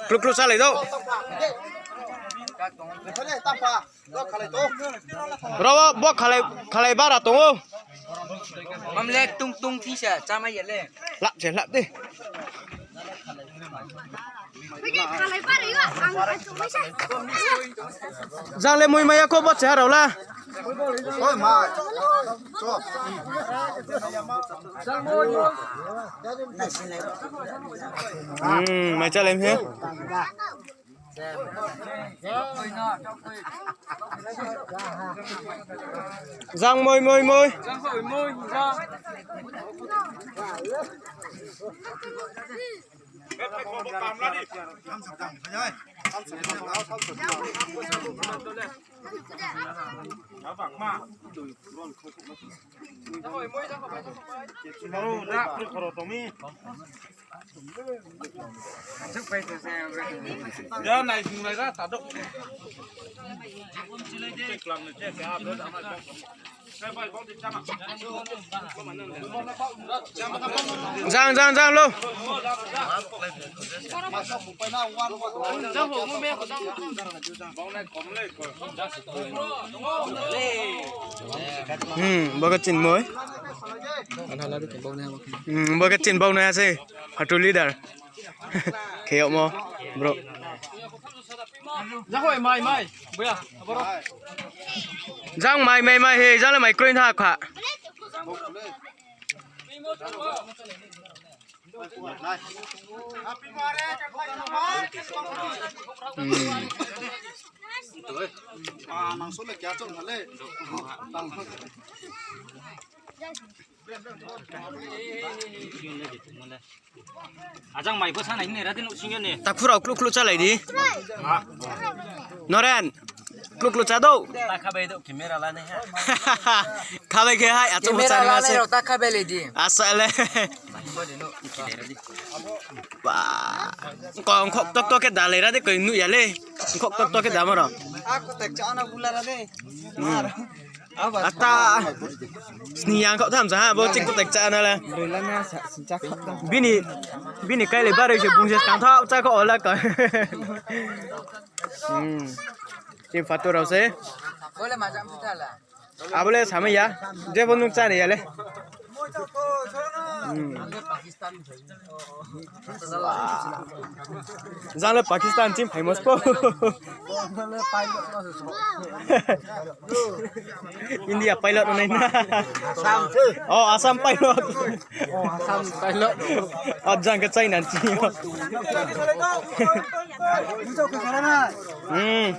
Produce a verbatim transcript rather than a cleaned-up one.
Kluk kluk salai do. Ro bo khalai, khalai bara tong ou. Mamle tung tung thisa chamai ya le. Lap se lap di. Jang le mui mai ya kho bo cheha rao la. Hmm, mai cha le mi. Jang moi moi moi. Ya, nai sung nai ra, ta dok. Jang, jang, jang lo. Hmm, bo khe chin moi. Hmm, bo khe chin bau nai ha se. Phathar leader. Khe yagmo, bro. Jang mai, mai, mai, he, jang le mai kroi tha kha. Hmm. Ajang mai bo sanai hini ra di nuh sing yo ni. Takhu rao kluk kluk chalai di. Noren, kluk kluk cha dou. Ta khabai dou, camera la nai ha. Khabai khe hai, achu bo camera chanai la nai se. Rao ta khabai le di. Asa le. Ba. Kong khok tok tok khe dalai ra di, koi nuh ya le. Khok tok tok khe damo rao. Ako tak cha na bula ra di. Hmm. Ata sni yang kau tham sa ha, bo ching kutek cha na le. Bini, bini kai le baroi se bung se tang thao cha kau ola ka. Hmm. Ching phathar rao se. Abo le samai ya. Je bo nung cha ni ya le. Hmm. Jang le Pakistan ching famous po. India pilot no nai na. Oh, Assam pilot. Oh, Assam pilot. Oh, jang khe China ching. Hmm.